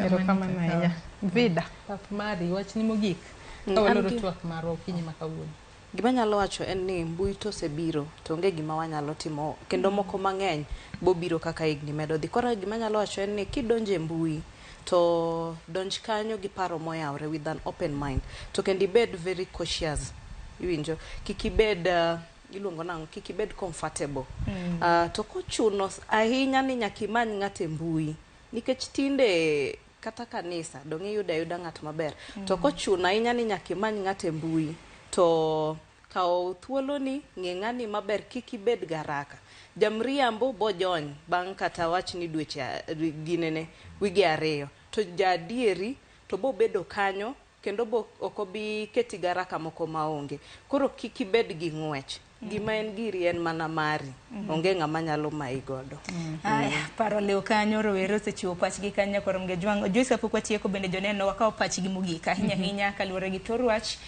Erokamano ahinya. Vida, pap mari, wachni mogik ka waloro twak marwa okinyi ma kawuono. Gima anyalo wacho en ni mbui to osebiro to onge gima wanyalo timo kendo moko mang'eny bobiro kaka higni medo dhi. Koro gima anyalo wacho en ni kidonjo e mbui to donj kanyo gi paro moyawre with an open mind to kendo ibed very cautious. Iwinjo? Kik ibed iluongo nang'o? Kik ibed comfortable. To kochuno ahinya ni nyaka imany ng'ato e mbui nikech tinde kata kanisa dong' iyudo ayuda ng'at maber. To kochuno ahinya ni nyaka imany ng'ato e mbui to kaw thuoloni ng'e ng'ani maber kik ibed garaka. Jamriambo bojony bang' kata wach ni dweche ginene wige ariyo to jaadieri to bobedo kanyo kendo bo ok obi keti garaka moko maonge. Koro kik ibed gi ng'wech. Gima en giri en mana mari. Onge ng'ama nyalo mayi godo. Aya, paro liw kanyo rowere osechiwo pachgi kanyo koro Mgejwang' Joyce kapok watieko bende joneno wakawo pachgi mogik ahinya ahinya kaluwore gi thor wach.